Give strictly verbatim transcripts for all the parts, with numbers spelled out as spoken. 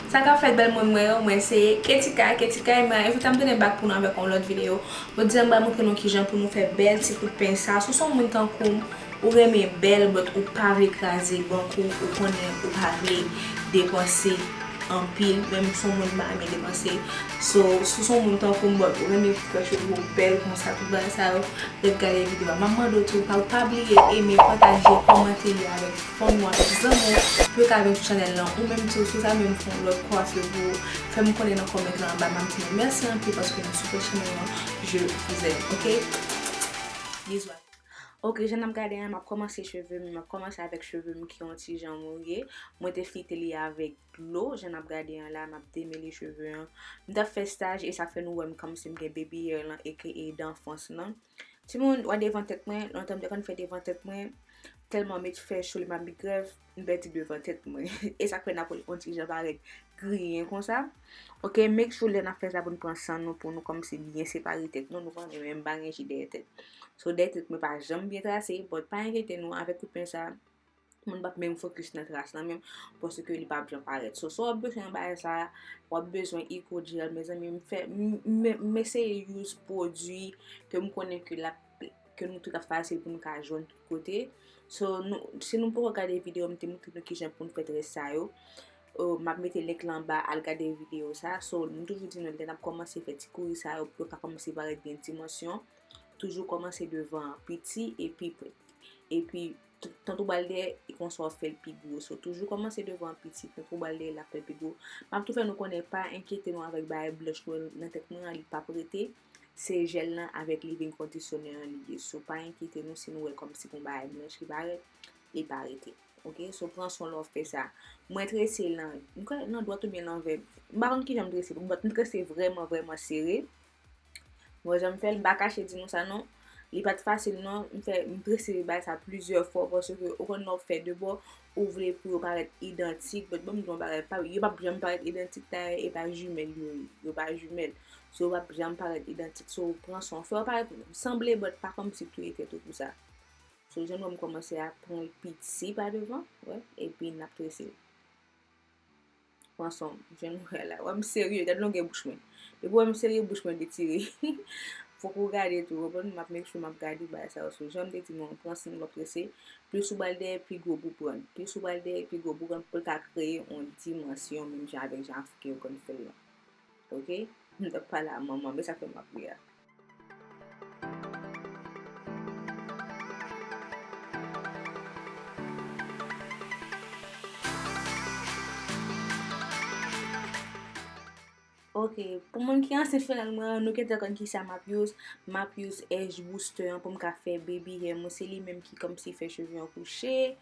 Sa k ap fèt bèl moun mwen yo, mwen se Ketika, Ketika Emma, every time m tounen back pou nou avèk yon lòt videyo. Jodi a m pral montre nou kijan pou nou fè bèl ti kout pens sa. Si w se yon moun tankou m, ou renmen bèl, but ou pa vle kraze bank ou, ou konnen ou pa vle depanse anpil, menm si w se yon moun m pa renmen depanse. So, si w se yon moun tankou m, but ou renmen fè cheve w bèl konsa, tout bagay sa yo, ret gade videyo a. M ap mande w tou, pa, pa bliye eme, pataje, kòmante li avèk fanmi w, avèk zanmi w, pou yo ka vin sou chanèl lan. Ou menm tou, si w ta menm fè yon lòt kwafi pou fè m konnen nan kòmantè anba, m ap di nou mèsi anpil paske nou sipòte chanèl lan. Je vous aime, ok? Bizou. Ok, jan n ap gade an, m ap kòmanse cheve m, m ap kòmanse avèk cheve m ki yon ti jan mouye. Mwen te flite li avèk dlo, jan n ap gade an la, m ap demele cheve an. M t ap fè staj e sa fè nou wè m kòmsi m gen baby hair lan, aka danfans lan. Timoun, wè devan tèt mwen, lontan m te konn fè devan tèt mwen, tèlman m te fè cho li m ap migrèv, m pèdi devan tèt mwen. E sa k fè n ap wè l yon ti jan parèt griyen konsa. Ok, make sure lè n ap fè sa pou n pran san nou, pou nou kòmsi byen separe tèt nou, nou konnen menm pa gen ji dèyè tèt. So, dèyè tèt mwen pa janm byen trase, but pa enkyete nou, avèk kout pens sa, moun p ap menm fokis nan tras lan menm, paske li p ap janm parèt. So, si w ap bezwen bagay sa, w ap bezwen Eco Gel, mezanmi, m fè, m, m, m eseye use pwodui ke m konnen ke l ap, ke nou tout ap fasil pou nou ka jwenn tout kote. So, nou, si nou poko gade videyo, m te montre nou kijan pou nou fè très sa yo. Uh, m ap mete link lan anba, al gade videyo sa. So, m toujou di nou, lè n ap kòmanse fè ti kouri sa yo, pou yo ka kòmanse parèt byen dimansyon, toujou kòmanse devan an piti, epi, epi t-, tanto w pral dèyè, e konsa w ap fè l pi gwo. So, toujou kòmanse devan an piti, tanto w pral dèyè, l ap fè l pi gwo. M ap tou fè nou konnen, pa enkyete nou avèk bagay blanch nou wè nan tèt mwen an, li p ap rete. Se jèl lan avèk leave-in conditioner an li ye. So, pa enkyete nou si nou wè kòmsi gon bagay blanch ki parèt, li pa rete. Ok, so pran swen w lè w fè sa. Mwen trese l nan, m kwè nan dwat oubyen nan vè. M pa konn kijan m trese, but m trese vrèman, vrèman sere. Mwen, jan m fè l, m pa kache di nou sa non. Li pa t fasil non. M fè, m trese bagay sa plizyè fwa paske ou konn lè w fè de bò, ou vle pou yo parèt idantik. But ban m di w yon bagay, pa, yo p ap janm parèt idantik dayè, e pa jimèl yo ye. Yo pa jimèl. So, yo p ap janm parèt idantik. So, pran swen w. Fè yo parèt sanble, but pa kòmsi touye tèt ou pou sa. So, jan nou wè m kòmanse a pran l piti pa devan, wè, epi n ap trese l. Pran swen w, jan nou wè la. Wè m serye, gad longè bouch mwen. Depi w wè m serye, bouch mwen detire. Fòk ou gade tou, konprann? M ap make sure m ap gade bagay sa yo. So, jan m te di nou, pran swen w, w ap trese. Plis ou pral dèyè, pi gwo pou pran. Plis ou pral dèyè, pi gwo pou pran, pou l ka kreye yon dimansyon, menm jan avèk jan Afriken yo konn fè l lan. Ok? M t ap pale a manman, men sa k fè m ap ri a. Ok, pou moun ki ansent fè nan mwen, nou gentan konn kisa m ap use. M ap use Age Booster an pou m ka fè baby hair mwen. Se li menm ki kòmsi fè cheve an kouche.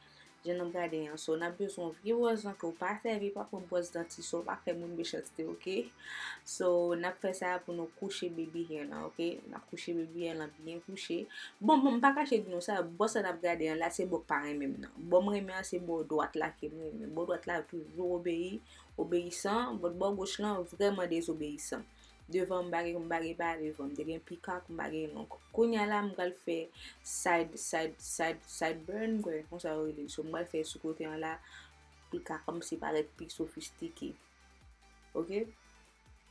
Jan n ap gade an. So, n ap bezwen yon vye bwòs dan ke w pa sèvi, pa pran bwòs dan ti so, pa fè moun mechanste, ok? So, n ap fè sa pou nou kouche baby hair lan, ok? N ap kouche baby hair lan byen kouche. Bon, bon, m pa kache di nou sa, bò sa n ap gade an la, se bò k pa renmen m nan. Bò m renmen an, se bò dwat la ke m renmen. Bò dwat la toujou obeyi, obeyisan, but bò goch lan vrèman dezobeyisan. Devan m pa gen, m pa gen pa devan, m te gen pikak, m pa gen long. Kounye a la, m pral fè side, side, side, sideburn, kwè, konsa yo rele l. So, m pral fè sou kote an la, pou l ka kòmsi parèt pi sofistike. Ok?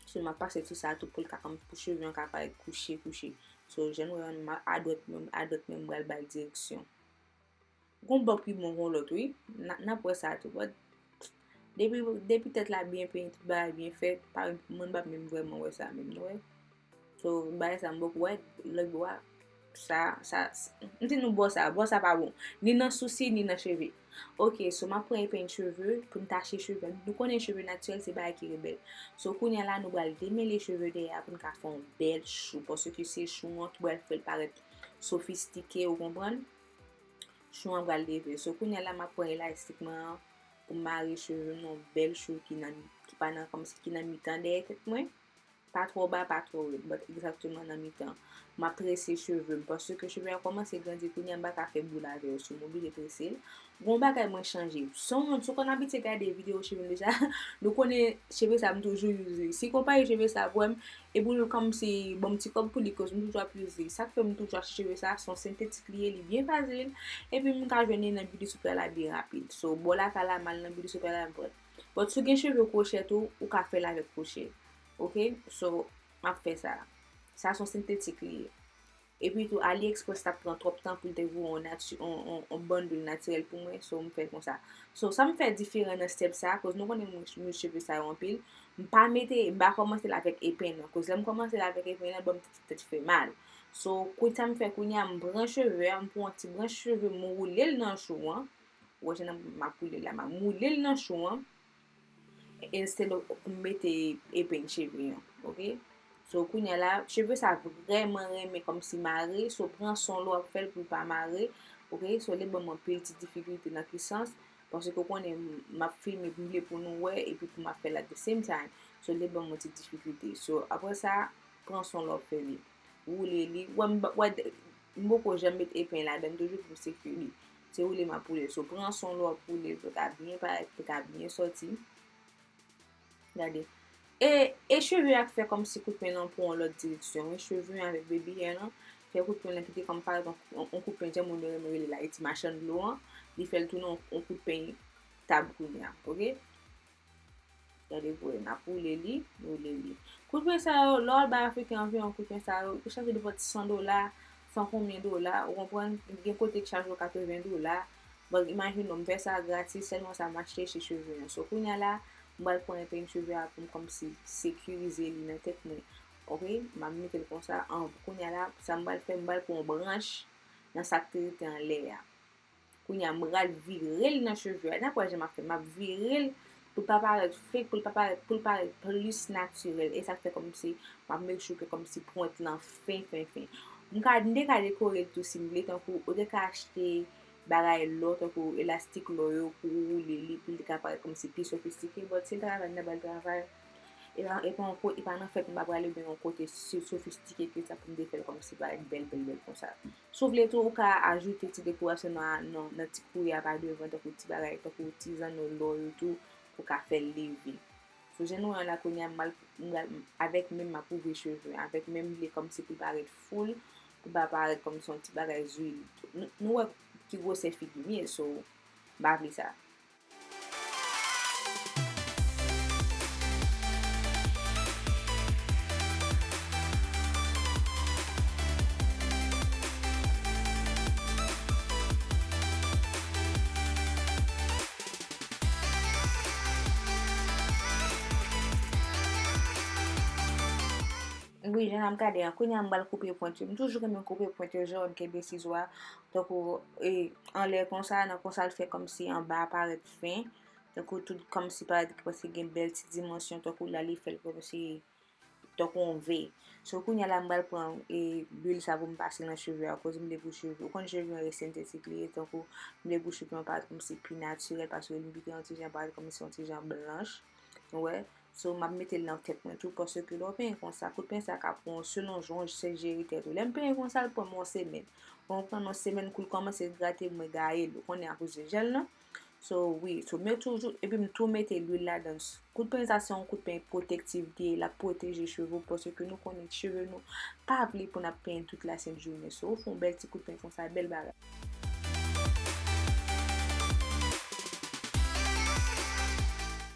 So, m ap pase sou sa tou pou l ka kòm, pou cheve an ka parèt kouche, kouche. So, jan nou wè an, m a, adwèt menm, adwèt menm, m pral ba l direksyon. Gon bò pi bon gon lòt, wi. N a, n ap wè sa tou. But, depi, depi tèt la byen penyen, tout bagay byen fèt, pa, moun pa menm vrèman wè sa menm, nou wè. So, bagay sa, m poko wè, lòt bò a, sa, sa, m di nou bò sa, bò sa pa bon. Ni nan sousi, ni nan cheve. Ok, so, m ap pran epeng cheve pou n tache cheve. Nou konnen cheve natirèl, se bagay ki rebèl. So, kounye a la, nou pral demele cheve dèyè a pou n ka fè yon bèl chou, paske se chou an ki pral fè l parèt sofistike, ou konprann? Chou an pral leve. So, kounye a la, m ap pran elastik mwen an pou m mare cheve m nan yon bèl chou ki nan, ki pa nan, kòmsi ki nan mitan dèyè tèt mwen. Pa twò ba, pa twò rèd, but egzakteman nan mitan. M ap trese cheve m, paske cheve a kòmanse grandi kounye a, m pa ka fè boul avè yo, so m oblije trese l. Gon bagay mwen chanje. Si w, si w konn abitye gade videyo cheve m deja, nou konnen cheve sa m toujou use li. Si konpayi cheve sa ap wè m, epi l kòmsi ban m ti kòb pou li, koz m toujou ap use li. Sa k fè m toujou achte cheve sa, se yon sentetik li ye, li byen fasil, epi m ka jwenn li nan beauty supply la byen rapid. So, bò lakay la, m al nan beauty supply la, m pran. But si w gen cheve kwochè tou, ou ka fè l avèk kwochè. Ok? So, m ap fè sa. Sa se yon sentetik li ye. Epi tou, AliExpress t ap pran twòp tan pou l te voye yon nati-, yon, yon, yon bundle natirèl pou mwen, so m fè l konsa. So, sa m fè diferan nan step sa, koz nou konnen m use cheve sa yo anpil. M pa mete, m pa kòmanse l avèk epen non. Koz lè m kòmanse l avèk epen an, ban m ti tèt fè mal. So, kounye sa m fè kounye a, m pran cheve a, m pran yon ti branch cheve, m woule l nan chou an. Ou wè jan m ap woule l la, m ap woule l nan chou an. Instead of pou m mete epen cheve an, ok? So, kounye a la, cheve sa vrèman renmen kòmsi mare, so, pran swen w lè w ap fè l pou l pa mare, ok? So, li ban m anpil ti difikilte nan ki sans, paske w konnen m, m ap filme, m vle pou nou wè, epi pou m ap fè l at the same time. So, li ban m yon ti difikilte. So, apre sa, pran swen w lè w ap fè li. Woule li. Wè, m, wè, m poko janm met epen ladan, m toujou pou m sekire li. Se woule m ap woule. So, pran swen w lè w ap woule, pou l ka byen parèt, pou l ka byen sòti. Gade. E, e cheve a k fè kòmsi koutpen lan pran yon lòt direksyon, wi. Cheve an avèk baby hair lan, fè koutpen lan kite kòm parèt yon, yon, yon koutpen jan moun yo renmen rele l Ayiti, machann dlo an, li fè l tounen yon, yon koutpen tab kounye a, ok? Gade pou wè, n ap woule li, woule li. Koutpen sa yo, lè w al bay Afriken anviwon koutpen sa yo, yo chaje devan ti san dola, san konbyen dola, ou konprann? Gen kote k chaje w katreven dola. Bon, imajine w, m fè sa gratis, sèlman sa m achte se cheve an. So, kounye a la, m pral pran epen cheve a pou m kòmsi sekirize li nan tèt mwen. Ok? M ap mete l konsa. An, kounye a la, sa m pral fè, m pral pran yon branch nan sa k te rete anlè a. Kounye a, m pral vire l nan cheve a. N ap wè jan m ap fè. M ap vire l pou l pa parèt fake, pou l pa parèt, pou l parèt plis natirèl. E sa k fè kòmsi, m ap make sure ke kòmsi pwent lan fen, fen, fen. M ka, m te ka dekore l tou si m vle, tankou, ou te ka achte bagay lò, tankou elastik lò yo, pou w woule li, pou l te ka parèt kòmsi pi sofistike. But si l ta ka fè n nan bèl travay, e pa, e pa yon ko-, e pa nan fèt m pa prale, oubyen yon kote si sofistike ke sa pou m te fè l kòmsi parèt bèl, bèl, bèl konsa. Si w vle tou, ou ka ajoute ti dekorasyon nan, nan, nan ti kouye a pa devan, tankou ti bagay, tankou ti zanno lò yo tou, pou ka fè l leve. So, jan nou wè la kounye a, m al, m al, avèk men m ap ouvri cheve, avèk men m vle kòmsi pou l parèt full, pou l pa parèt kòmsi yon ti bagay zwil. Nou, nou wè ki gwosè figi m ye, so, m pa vle sa. Wi, jan n ap gade an, kounye a m pral koupe pwent yo. M toujou renmen koupe pwent yo, jan w kenbe sizo a. Tankou, e, anlè konsa, nan konsa l fè kòmsi anba a parèt fen. Tankou tout kòmsi parèt, paske gen bèl ti dimansyon, tankou la li fè l kòmsi, tankou yon V. So, kounye a la, m pral pran, e, lwil sa pou m pase nan cheve a, koz m vle pou cheve. Ou konn cheve an e sentetik li ye, tankou m vle pou cheve an parèt kòmsi pi natirèl, paske m pike yon ti jan parèt kòmsi yon ti jan blanch. Ou wè? So, m ap mete l nan tèt mwen tou, paske lè w penyen konsa, koutpen sa ka pran w selon jan w jere tèt ou. Lè m penyen konsa, l pran m yon semèn. Bon, pran m yon semèn kou l kòmanse grate, mwen gaye l. Ou konnen akoz de jèl lan. So, wi, so, men toujou, epi m tou mete lwil ladan. Koutpen sa se yon koutpen pwotektif li ye, l ap pwoteje cheve w, paske nou konnen cheve nou pa vle pou n ap penyen tout la sent jounen. So, ou fè yon bèl ti koutpen konsa, bèl bagay.